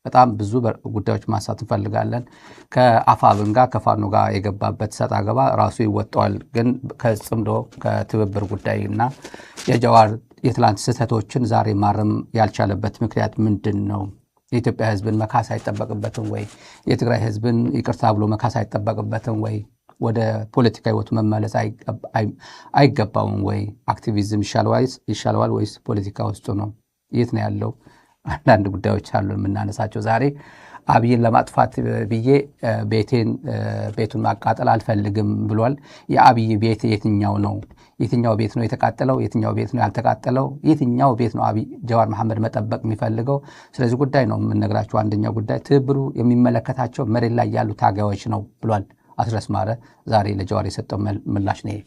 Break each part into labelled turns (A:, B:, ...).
A: በጣም ብዙ ጉዳዮች ማንሳት እንፈልጋለን። ከአፋብን ጋር፣ ከፋኖ ጋር የገባበት ሰጣ ገባ ራሱ ይወጣዋል። ግን ከጽምዶ ከትብብር ጉዳይ እና የጀዋር የትላንት ስህተቶችን ዛሬ ማረም ያልቻለበት ምክንያት ምንድን ነው? የኢትዮጵያ ሕዝብን መካስ አይጠበቅበትም ወይ? የትግራይ ሕዝብን ይቅርታ ብሎ መካስ አይጠበቅበትም ወይ? ወደ ፖለቲካ ህይወቱ መመለስ አይገባውም ወይ? Activism ይሻለዋል ወይስ ፖለቲካ ውስጡ ነው? የት ነው ያለው? አንዳንድ ጉዳዮች አሉ የምናነሳቸው ዛሬ። አብይን ለማጥፋት ብዬ ቤቴን ቤቱን ማቃጠል አልፈልግም ብሏል። የአብይ ቤት የትኛው ነው? የትኛው ቤት ነው የተቃጠለው? የትኛው ቤት ነው ያልተቃጠለው? የትኛው ቤት ነው አብይ ጀዋር መሐመድ መጠበቅ የሚፈልገው? ስለዚህ ጉዳይ ነው የምነግራቸው። አንደኛው ጉዳይ ትብብሩ የሚመለከታቸው መሬት ላይ ያሉ ታጋዮች ነው ብሏል አስረስ ማረ። ዛሬ ለጀዋር የሰጠው ምላሽ ነው።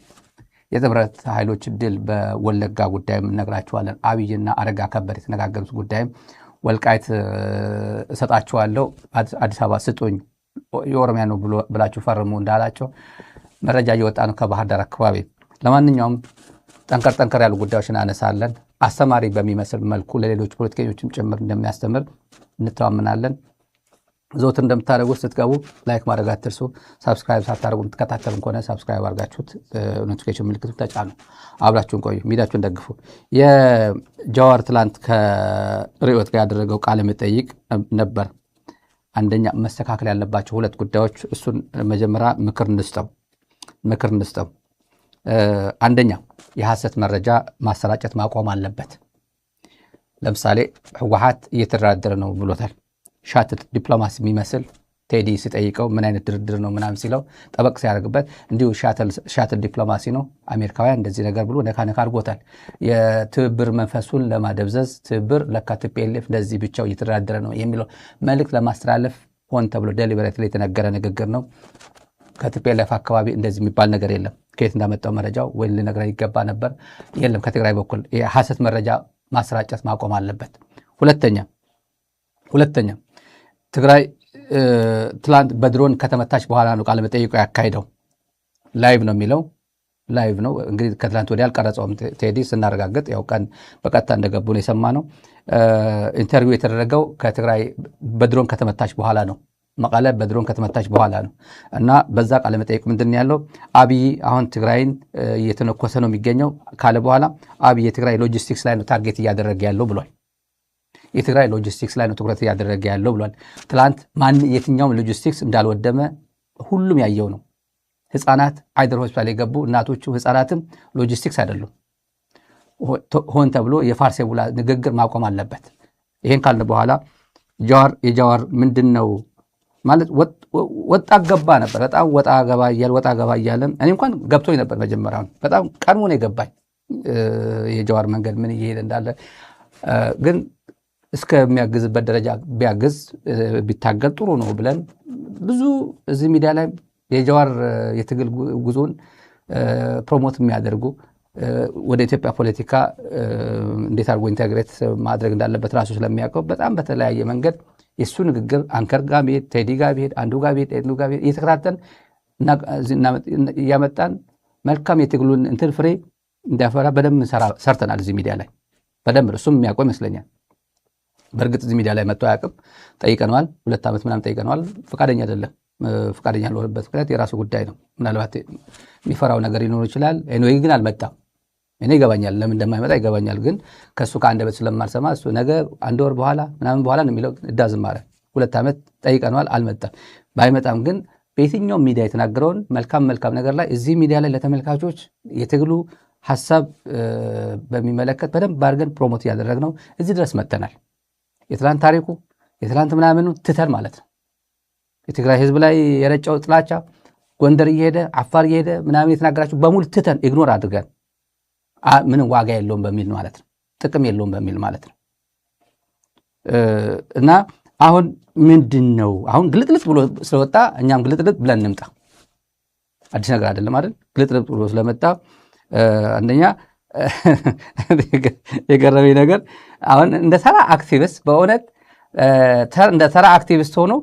A: የጥምረት ኃይሎች ድል በወለጋ ጉዳይም እነግራችኋለን። አብይና አረጋ ከበደ የተነጋገሩት ጉዳይም፣ ወልቃይት እሰጣችኋለሁ፣ አዲስ አበባ ስጡኝ፣ የኦሮሚያ ነው ብላችሁ ፈርሙ እንዳላቸው መረጃ እየወጣ ነው ከባህር ዳር አካባቢ። ለማንኛውም ጠንከር ጠንከር ያሉ ጉዳዮችን አነሳለን። አስተማሪ በሚመስል መልኩ ለሌሎች ፖለቲከኞችም ጭምር እንደሚያስተምር እንተማመናለን። ዘወትር እንደምታደርጉት ስትገቡ like ማድረግ አትርሱ። Subscribe ሳታደርጉ የምትከታተሉን ከሆነ subscribe አድርጋችሁት notification ምልክቱ ተጫኑ። አብራችሁን ቆዩ፣ ሚዲያችሁን ደግፉ። የጃዋር ትላንት ከርዕዮት ጋር ያደረገው ቃለ መጠይቅ ነበር። አንደኛ መስተካከል ያለባቸው ሁለት ጉዳዮች፣ እሱን መጀመሪያ ምክር እንስጠው። አንደኛ የሐሰት መረጃ ማሰራጨት ማቆም አለበት። ለምሳሌ ህወሓት እየተደራደረ ነው ብሎታል። Shuttle diplomacy የሚመስል፣ ቴዲ ሲጠይቀው ምን አይነት ድርድር ነው ምናምን ሲለው፣ ጠበቅ ሲያደርግበት እንዲሁ shuttle diplomacy ነው፣ አሜሪካውያን እንደዚህ ነገር ብሎ ነካ ነካ አድርጎታል። የትብብር መንፈሱን ለማደብዘዝ፣ ትብብር ለካ TPLF እንደዚህ ብቻው እየተደራደረ ነው የሚለው መልእክት ለማስተላለፍ ሆን ተብሎ deliberately የተነገረ ንግግር ነው። ከ TPLF አካባቢ እንደዚህ የሚባል ነገር የለም። ከየት እንዳመጣው መረጃው ወይ ሊነግረን ይገባ ነበር። የለም፣ ከትግራይ በኩል የሐሰት መረጃ ማሰራጨት ማቆም አለበት። ሁለተኛ ትግራይ ትላንት በድሮን ከተመታች በኋላ ነው ቃለ መጠይቁ ያካሄደው። Live ነው የሚለው፣ live ነው እንግዲህ፣ ከትላንት ወዲያ አልቀረጸውም። ቴዲ ስናረጋግጥ ያው ቀን በቀጥታ እንደገቡ ነው የሰማነው። Interview የተደረገው ከትግራይ በድሮን ከተመታች በኋላ ነው። መቀለ በድሮን ከተመታች በኋላ ነው። እና በዛ ቃለ መጠይቅ ምንድን ነው ያለው? አብይ አሁን ትግራይን እየተነኮሰ ነው የሚገኘው ካለ በኋላ አብይ የትግራይ ሎጂስቲክስ ላይ ነው target እያደረገ ያለው ብሏል። የትግራይ ሎጂስቲክስ ላይ ነው ትኩረት እያደረገ ያለው ብሏል። ትላንት ማን የትኛውም ሎጂስቲክስ እንዳልወደመ ሁሉም ያየው ነው። ህፃናት አይደር ሆስፒታል የገቡ እናቶቹ ህፃናትም ሎጂስቲክስ አይደሉም። ሆን ተብሎ የፋርሴ ቡላ ንግግር ማቆም አለበት። ይሄን ካልን በኋላ ጃዋር፣ የጃዋር ምንድን ነው ማለት ወጣ ገባ ነበር። በጣም ወጣ ገባ እያለ ወጣ ገባ እያለ እኔ እንኳን ገብቶኝ ነበር። መጀመሪያውን በጣም ቀድሞ ነው የገባኝ የጃዋር መንገድ ምን እየሄደ እንዳለ። ግን እስከሚያግዝበት ደረጃ ቢያግዝ፣ ቢታገል ጥሩ ነው ብለን ብዙ እዚህ ሚዲያ ላይ የጃዋር የትግል ጉዞን promote የሚያደርጉ፣ ወደ ኢትዮጵያ ፖለቲካ እንዴት አድርጎ integrate ማድረግ እንዳለበት ራሱ ስለሚያውቀው በጣም በተለያየ መንገድ የእሱ ንግግር አንከር ጋር ቢሄድ፣ ቴዲ ጋር ቢሄድ፣ አንዱ ጋር ቢሄድ፣ አንዱ ጋር ቢሄድ እየተከታተል እያመጣን መልካም የትግሉን እንትን ፍሬ እንዲያፈራ በደንብ ሰርተናል። እዚህ ሚዲያ ላይ በደንብ እሱም የሚያውቀው ይመስለኛል። በእርግጥ እዚህ ሚዲያ ላይ መጥቶ አያውቅም። ጠይቀነዋል። 2 ዓመት ምናምን ጠይቀነዋል። ፈቃደኛ አይደለም። ፈቃደኛ ያልሆነበት ምክንያት የራሱ ጉዳይ ነው። ምናልባት የሚፈራው ነገር ሊኖር ይችላል። Anyway ግን አልመጣም። እኔ ይገባኛል፣ ለምን እንደማይመጣ ይገባኛል። ግን ከእሱ ከአንደበት ስለማልሰማ፣ እሱ ነገ አንድ ወር በኋላ ምናምን በኋላ ነው የሚለው። እዳዝማረ 2 ዓመት ጠይቀነዋል፣ አልመጣም። ባይመጣም ግን በየትኛውም ሚዲያ የተናገረውን መልካም መልካም ነገር ላይ እዚህ ሚዲያ ላይ ለተመልካቾች የትግሉ ሀሳብ በሚመለከት በደንብ አድርገን promote እያደረግነው እዚህ ድረስ መጥተናል። የትላንት ታሪኩ የትላንት ምናምኑ ትተን ማለት ነው። የትግራይ ህዝብ ላይ የረጨው ጥላቻ፣ ጎንደር እየሄደ፣ አፋር እየሄደ ምናምን የተናገራቸው በሙሉ ትተን፣ ignore አድርገን፣ ምንም ዋጋ የለውም በሚል ማለት ነው። ጥቅም የለውም በሚል ማለት ነው። እና አሁን ምንድን ነው፣ አሁን ግልጥልጥ ብሎ ስለወጣ እኛም ግልጥልጥ ብለን እንምጣ። አዲስ ነገር አይደለም አይደል? ግልጥልጥ ብሎ ስለመጣ አንደኛ የገረመኝ ነገር አሁን እንደ ተራ አክቲቪስት፣ በእውነት እንደ ተራ አክቲቪስት ሆኖ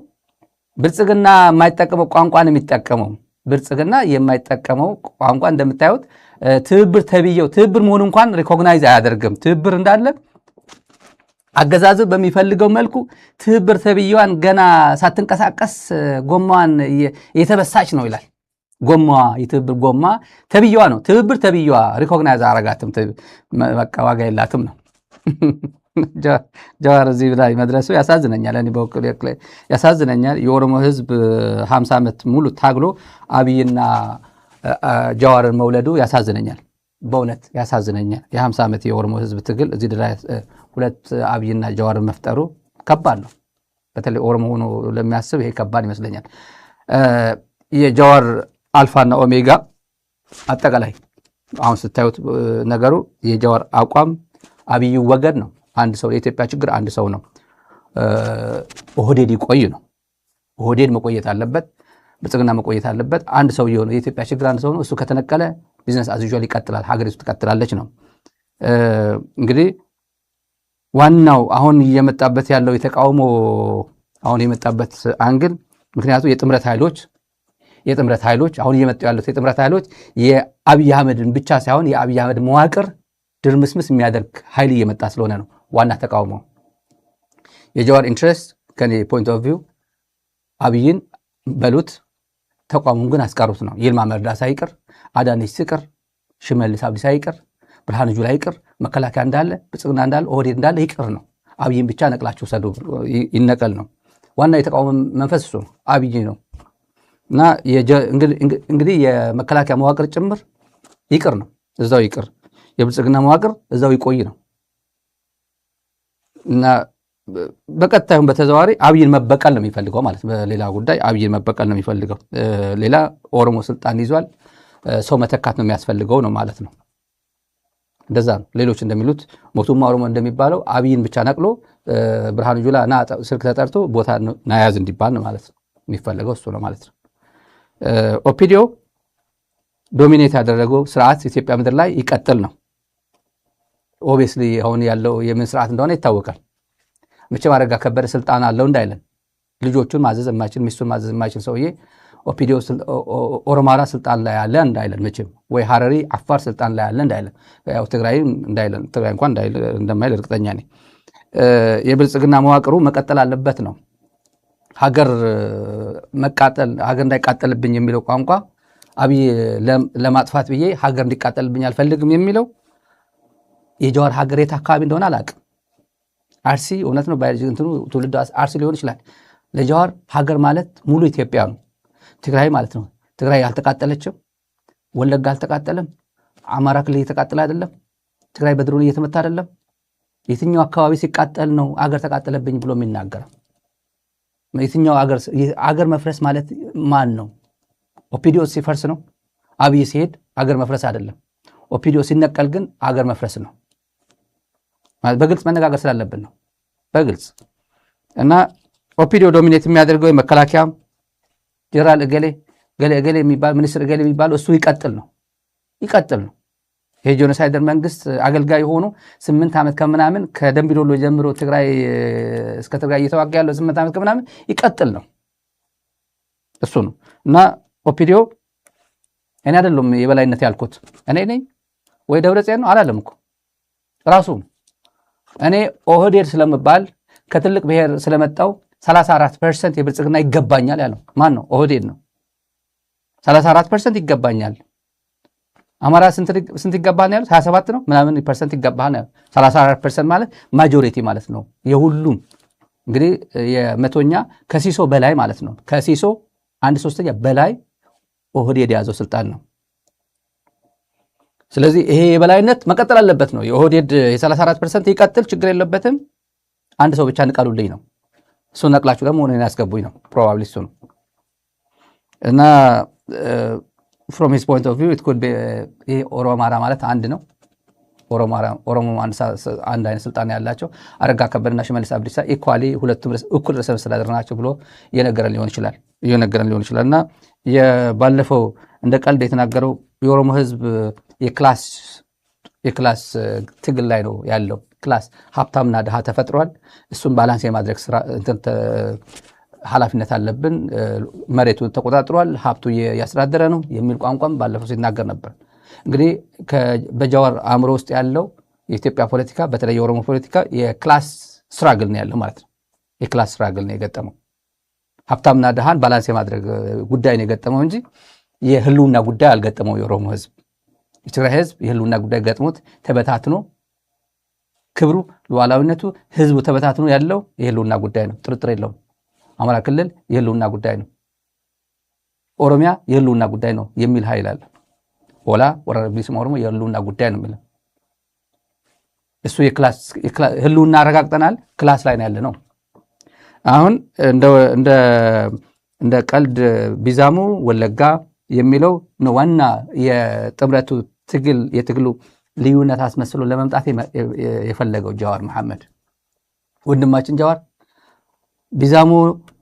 A: ብልጽግና የማይጠቀመው ቋንቋ ነው የሚጠቀመው። ብልጽግና የማይጠቀመው ቋንቋ፣ እንደምታዩት ትብብር ተብዬው ትብብር መሆኑ እንኳን recognize አያደርግም። ትብብር እንዳለ አገዛዙ በሚፈልገው መልኩ ትብብር ተብዬዋን ገና ሳትንቀሳቀስ ጎማዋን የተበሳች ነው ይላል። ጎማዋ የትብብር ጎማ ተብዬዋ ነው። ትብብር ተብዬዋ recognize አረጋትም፣ በቃ ዋጋ የላትም ነው። ጀዋር እዚህ ላይ መድረሱ ያሳዝነኛል። እኔ በበኩሌ ያሳዝነኛል። የኦሮሞ ሕዝብ 50 ዓመት ሙሉ ታግሎ አብይና ጀዋርን መውለዱ ያሳዝነኛል። በእውነት ያሳዝነኛል። የ50 ዓመት የኦሮሞ ሕዝብ ትግል እዚህ ላይ ሁለት አብይና ጀዋርን መፍጠሩ ከባድ ነው። በተለይ ኦሮሞ ሆኖ ለሚያስብ ይሄ ከባድ ይመስለኛል። የጀዋር አልፋና ኦሜጋ አጠቃላይ አሁን ስታዩት ነገሩ የጀዋር አቋም አብይ ወገድ ነው። አንድ ሰው የኢትዮጵያ ችግር አንድ ሰው ነው። ኦህዴድ ይቆይ ነው። ኦህዴድ መቆየት አለበት። ብልጽግና መቆየት አለበት። አንድ ሰው የሆነው የኢትዮጵያ ችግር አንድ ሰው ነው። እሱ ከተነቀለ business as usual ይቀጥላል፣ ሀገሪቱ ትቀጥላለች ነው። እንግዲህ ዋናው አሁን እየመጣበት ያለው የተቃውሞ አሁን የመጣበት angle ምክንያቱ የጥምረት ኃይሎች አሁን እየመጡ ያሉት የጥምረት ኃይሎች የአብይ አህመድን ብቻ ሳይሆን የአብይ አህመድ መዋቅር ድርምስምስ የሚያደርግ ኃይል እየመጣ ስለሆነ ነው ዋና ተቃውሞ። የጀዋር interest ከኔ point of view አብይን በሉት ተቋሙን ግን አስቀሩት ነው። ይልማ መርዳሳ ይቅር፣ አዳነች ትቅር፣ ሽመልስ አብዲሳ ይቅር፣ ብርሃኑ ጁላ ይቅር፣ መከላከያ እንዳለ፣ ብልጽግና እንዳለ፣ ኦህዴድ እንዳለ ይቅር ነው። አብይን ብቻ ነቅላችሁ ሰዱ፣ ይነቀል ነው። ዋና የተቃውሞ መንፈስ እሱ ነው፣ አብይ ነው። እና እንግዲህ የመከላከያ መዋቅር ጭምር ይቅር ነው፣ እዛው ይቅር። የብልጽግና መዋቅር እዛው ይቆይ ነው። እና በቀጥታ ይሁን በተዘዋዋሪ አብይን መበቀል ነው የሚፈልገው ማለት፣ በሌላ ጉዳይ አብይን መበቀል ነው የሚፈልገው። ሌላ ኦሮሞ ስልጣን ይዟል፣ ሰው መተካት ነው የሚያስፈልገው ነው ማለት ነው። እንደዛ ነው። ሌሎች እንደሚሉት ሞቱማ ኦሮሞ እንደሚባለው አብይን ብቻ ነቅሎ ብርሃኑ ጁላ ና ስልክ ተጠርቶ ቦታ ናያዝ እንዲባል ነው ማለት ነው የሚፈለገው፣ እሱ ነው ማለት ነው። ኦፒዲዮ dominate ያደረገው ስርዓት ኢትዮጵያ ምድር ላይ ይቀጥል ነው። Obviously አሁን ያለው የምን ስርዓት እንደሆነ ይታወቃል። መቼም አረጋ ከበደ ስልጣን አለው እንዳይለን፣ ልጆቹን ማዘዝ የማይችል፣ ሚስቱን ማዘዝ የማይችል ሰውዬ ኦፒዲዮ ኦሮማራ ስልጣን ላይ አለ እንዳይለን መቼም፣ ወይ ሀረሪ አፋር ስልጣን ላይ አለ እንዳይለን፣ ያው ትግራይ እንዳይለን፣ ትግራይ እንኳን እንደማይል እርግጠኛ ነኝ። የብልጽግና መዋቅሩ መቀጠል አለበት ነው። ሀገር መቃጠል ሀገር እንዳይቃጠልብኝ የሚለው ቋንቋ፣ አብይ ለማጥፋት ብዬ ሀገር እንዲቃጠልብኝ አልፈልግም የሚለው የጀዋር ሀገር የት አካባቢ እንደሆነ አላውቅም። አርሲ እውነት ነው፣ እንትኑ ትውልዱ አርሲ ሊሆን ይችላል። ለጀዋር ሀገር ማለት ሙሉ ኢትዮጵያ ነው። ትግራይ ማለት ነው። ትግራይ አልተቃጠለችም፣ ወለጋ አልተቃጠለም፣ አማራ ክልል እየተቃጠለ አይደለም፣ ትግራይ በድሮን እየተመታ አይደለም። የትኛው አካባቢ ሲቃጠል ነው አገር ተቃጠለብኝ ብሎ የሚናገረው? የትኛው አገር መፍረስ ማለት ማን ነው? ኦፒዲዮ ሲፈርስ ነው። አብይ ሲሄድ አገር መፍረስ አይደለም። ኦፒዲዮ ሲነቀል ግን አገር መፍረስ ነው። በግልጽ መነጋገር ስላለብን ነው። በግልጽ እና ኦፒዲዮ dominate የሚያደርገው የመከላከያ ጀነራል እገሌ እገሌ እገሌ የሚባል፣ ሚኒስትር እገሌ የሚባለው እሱ ይቀጥል ነው፣ ይቀጥል ነው። ይሄ genocider መንግስት አገልጋይ የሆኑ 8 ዓመት ከምናምን ከደምቢዶሎ ጀምሮ ትግራይ እስከ ትግራይ እየተዋጋ ያለው 8 ዓመት ከምናምን ይቀጥል ነው፣ እሱ ነው። እና ኦፒዲዮ እኔ አይደለም የበላይነት ያልኩት፣ እኔ ነኝ ወይ ደብረጽዮን ነው አላለም እኮ ራሱ። እኔ ኦህዴድ ስለምባል ከትልቅ ብሔር ስለመጣው 34% የብልጽግና ይገባኛል ያለው ማን ነው? ኦህዴድ ነው። 34% ይገባኛል። አማራ ስንት ይገባሃል ነው ያሉት? 27 ነው ምናምን percent ይገባሃል ነው ያሉት። 34% ማለት majority ማለት ነው። የሁሉም እንግዲህ የመቶኛ ከሲሶ በላይ ማለት ነው። ከሲሶ አንድ ሶስተኛ በላይ ኦህዴድ የያዘው ስልጣን ነው። ስለዚህ ይሄ የበላይነት መቀጠል አለበት ነው። የኦህዴድ የ34% ይቀጥል፣ ችግር የለበትም። አንድ ሰው ብቻ ንቀሉልኝ ነው። እሱ ነቅላችሁ ደግሞ እኔን ያስገቡኝ ነው። Probably እሱ ነው። እና from his point of view it could be ይሄ ኦሮማራ ማለት አንድ ነው። ኦሮሞ አንድ አይነት ስልጣን ያላቸው አረጋ ከበደና ሽመልስ አብዲሳ equally ሁለቱም እኩል ርዕሰ መስተዳድር ናቸው ብሎ እየነገረን ሊሆን ይችላል። እና ባለፈው እንደ ቀልድ የተናገረው የኦሮሞ ሕዝብ የ class ትግል ላይ ነው ያለው። Class ሀብታምና ድሃ ተፈጥሯል። እሱን balance የማድረግ ስራ ኃላፊነት አለብን። መሬቱ ተቆጣጥሯል፣ ሀብቱ እያስተዳደረ ነው የሚል ቋንቋም ባለፈው ሲናገር ነበር። እንግዲህ በጃዋር አእምሮ ውስጥ ያለው የኢትዮጵያ ፖለቲካ፣ በተለይ የኦሮሞ ፖለቲካ የ class Struggle ነው ያለው ማለት ነው። የ class struggle ነው የገጠመው። ሀብታምና ድሃን balance የማድረግ ጉዳይ ነው የገጠመው እንጂ የህልውና ጉዳይ አልገጠመው የኦሮሞ ህዝብ። የትግራይ ህዝብ የህልውና ጉዳይ ገጥሞት ተበታትኖ፣ ክብሩ፣ ሉዓላዊነቱ፣ ህዝቡ ተበታትኖ ያለው የህልውና ጉዳይ ነው፣ ጥርጥር የለውም። አማራ ክልል የህልውና ጉዳይ ነው፣ ኦሮሚያ የህልውና ጉዳይ ነው የሚል ኃይል አለ። ኦላ፣ Waraana Bilisummaa Oromoo የህልውና ጉዳይ ነው የሚለው እሱ ህልውና አረጋግጠናል፣ class ላይ ነው ያለ ነው። አሁን እንደ ቀልድ ቢዛሙ ወለጋ የሚለው ነው ዋና የጥምረቱ ትግል፣ የትግሉ ልዩነት አስመስሎ ለመምጣት የፈለገው ጃዋር መሐመድ። ወንድማችን ጃዋር፣ ቢዛሙ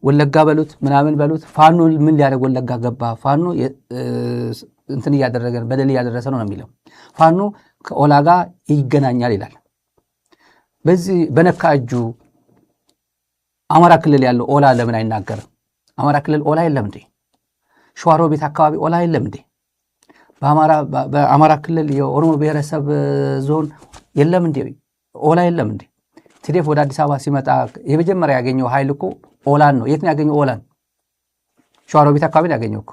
A: ወለጋ በሉት ምናምን በሉት፣ ፋኖ ምን ሊያደርግ ወለጋ ገባ? ፋኖ እንትን እያደረገ፣ በደል እያደረሰ ነው ነው የሚለው። ፋኖ ከኦላ ጋር ይገናኛል ይላል። በዚህ በነካ እጁ አማራ ክልል ያለው ኦላ ለምን አይናገርም? አማራ ክልል ኦላ የለም እንዴ? ሸዋሮቢት አካባቢ ኦላ የለም እንዴ? በአማራ ክልል የኦሮሞ ብሔረሰብ ዞን የለም እንዴ? ኦላ የለም እንዴ? TDF ወደ አዲስ አበባ ሲመጣ የመጀመሪያ ያገኘው ኃይል እኮ ኦላን ነው። የት ነው ያገኘው ኦላን? ሸዋሮቢት አካባቢ ነው ያገኘው እኮ።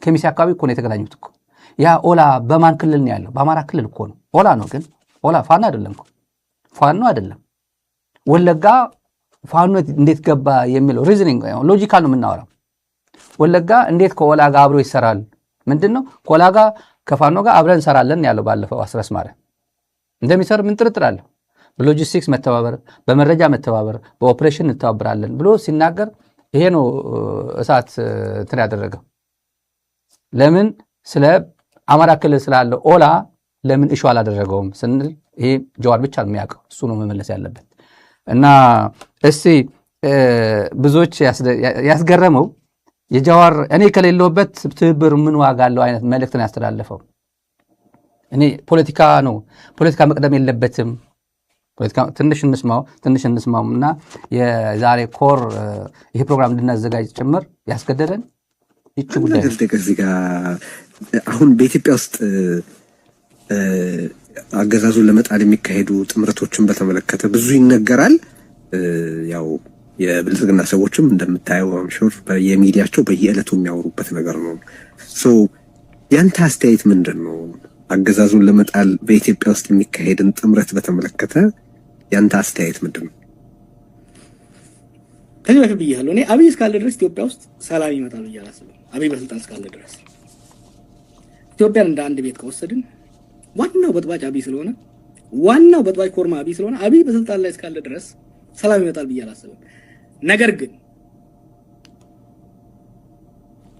A: ከሚሴ አካባቢ እኮ ነው የተገናኙት እኮ። ያ ኦላ በማን ክልል ነው ያለው? በአማራ ክልል እኮ ነው። ኦላ ነው ግን ኦላ ፋኖ አይደለም እኮ፣ ፋኖ አይደለም። ወለጋ ፋኖ እንዴት ገባ የሚለው reasoning logical ነው የምናወራው። ወለጋ እንዴት ከኦላ ጋር አብሮ ይሰራል? ምንድን ነው፣ ከኦላ ጋር ከፋኖ ጋር አብረን እንሰራለን ያለው ባለፈው አስረስ ማረ። እንደሚሰር ምን ጥርጥር አለው? በሎጂስቲክስ መተባበር፣ በመረጃ መተባበር፣ በኦፕሬሽን እንተባበራለን ብሎ ሲናገር ይሄ ነው እሳት እንትን ያደረገው። ለምን ስለ አማራ ክልል ስላለው ኦላ ለምን issue አላደረገውም ስንል ይሄ ጀዋር ብቻ ነው የሚያውቀው፣ እሱ ነው መመለስ ያለበት። እና እስቲ ብዙዎች ያስገረመው የጃዋር እኔ ከሌለሁበት ትብብር ምን ዋጋ አለው አይነት መልእክት ነው ያስተላለፈው። እኔ ፖለቲካ ነው፣ ፖለቲካ መቅደም የለበትም። ትንሽ እንስማው፣ ትንሽ እንስማው እና የዛሬ core ይሄ ፕሮግራም እንድናዘጋጅ ጭምር ያስገደደን ይቺ ጉዳይ ነው።
B: እዚህ ጋር አሁን በኢትዮጵያ ውስጥ አገዛዙን ለመጣል የሚካሄዱ ጥምረቶችን በተመለከተ ብዙ ይነገራል። ያው የብልጽግና ሰዎችም እንደምታየው I'm sure በየሚዲያቸው በየዕለቱ የሚያወሩበት ነገር ነው። So ያንተ አስተያየት ምንድን ነው? አገዛዙን ለመጣል በኢትዮጵያ ውስጥ የሚካሄድን ጥምረት በተመለከተ ያንተ አስተያየት ምንድን ነው?
C: ከዚህ በፊት ብያለሁ። እኔ አብይ እስካለ ድረስ ኢትዮጵያ ውስጥ ሰላም ይመጣል ብዬ አላስብም። አብይ በስልጣን እስካለ ድረስ፣ ኢትዮጵያን እንደ አንድ ቤት ከወሰድን ዋናው በጥባጭ አብይ ስለሆነ፣ ዋናው በጥባጭ ኮርማ አብይ ስለሆነ፣ አብይ በስልጣን ላይ እስካለ ድረስ ሰላም ይመጣል ብዬ አላስብም። ነገር ግን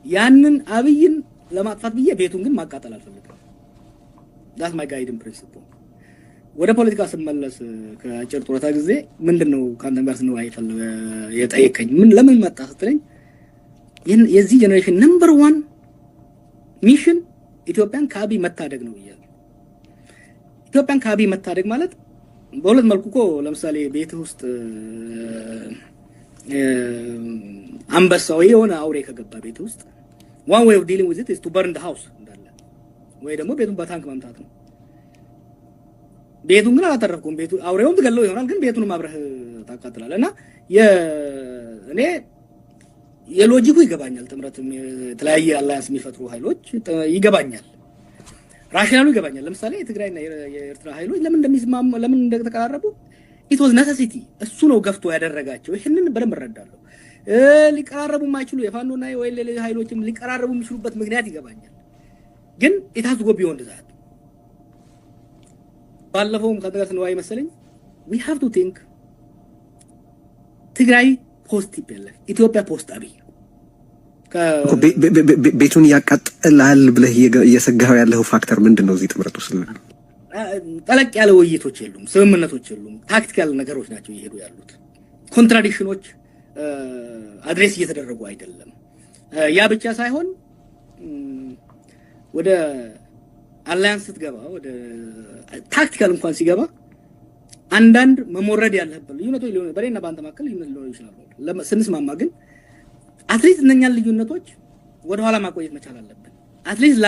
C: ያንን አብይን ለማጥፋት ብዬ ቤቱን ግን ማቃጠል አልፈልግም። That's my guiding principle። ወደ ፖለቲካ ስመለስ ከአጭር ጡረታ ጊዜ ምንድን ነው ከአንተም ጋር ስንወያይ የጠየቀኝ፣ ምን ለምን መጣ ስትለኝ የዚህ generation number one mission ኢትዮጵያን ከአብይ መታደግ ነው ብያለሁ። ኢትዮጵያን ከአብይ መታደግ ማለት በሁለት መልኩ እኮ፣ ለምሳሌ ቤትህ ውስጥ አንበሳ ወይ የሆነ አውሬ ከገባ ቤት ውስጥ one way of dealing with it is to burn the house እንዳለ ወይ ደግሞ ቤቱን በታንክ መምታት ነው። ቤቱን ግን አላተረፍኩም። ቤቱ አውሬውን ትገለው ይሆናል፣ ግን ቤቱንም አብረህ ታቃጥላለህ። እና እኔ የ logic ኡ ይገባኛል። ጥምረት የተለያየ alliance የሚፈጥሩ ኃይሎች ይገባኛል። Rationale ኡ ይገባኛል። ለምሳሌ የትግራይና የኤርትራ ኃይሎች ለምን እንደሚስማሙ፣ ለምን እንደተቀራረቡ it was necessity፣ እሱ ነው ገፍቶ ያደረጋቸው። ይህንን በደንብ እረዳለሁ። ሊቀራረቡ የማይችሉ የፋኖና ወይ ሌሎች ኃይሎችም ሊቀራረቡ የሚችሉበት ምክንያት ይገባኛል። ግን it has to go beyond that። ባለፈውም ከአንተ ጋር ስንወያይ መሰለኝ we have to think ትግራይ post TPLF፣ ኢትዮጵያ post አብይ።
B: ቤቱን ያቃጥላል ብለህ እየሰጋኸው ያለው factor ምንድን ነው? እዚህ ጥምረት ውስጥ
C: ጠለቅ ያለ ውይይቶች የሉም፣ ስምምነቶች የሉም። Tactical ነገሮች ናቸው እየሄዱ ያሉት። Contradiction ኖች address እየተደረጉ አይደለም። ያ ብቻ ሳይሆን ወደ alliance ስትገባ፣ ወደ tactical እንኳን ሲገባ አንዳንድ መሞረድ ያለበት ልዩነቶች ሊሆኑ፣ በእኔና በአንተ መካከል ልዩነት ሊኖሩ ይችላሉ። ስንስማማ ግን at least እነኛን ልዩነቶች ወደኋላ ማቆየት መቻል አለብን። At least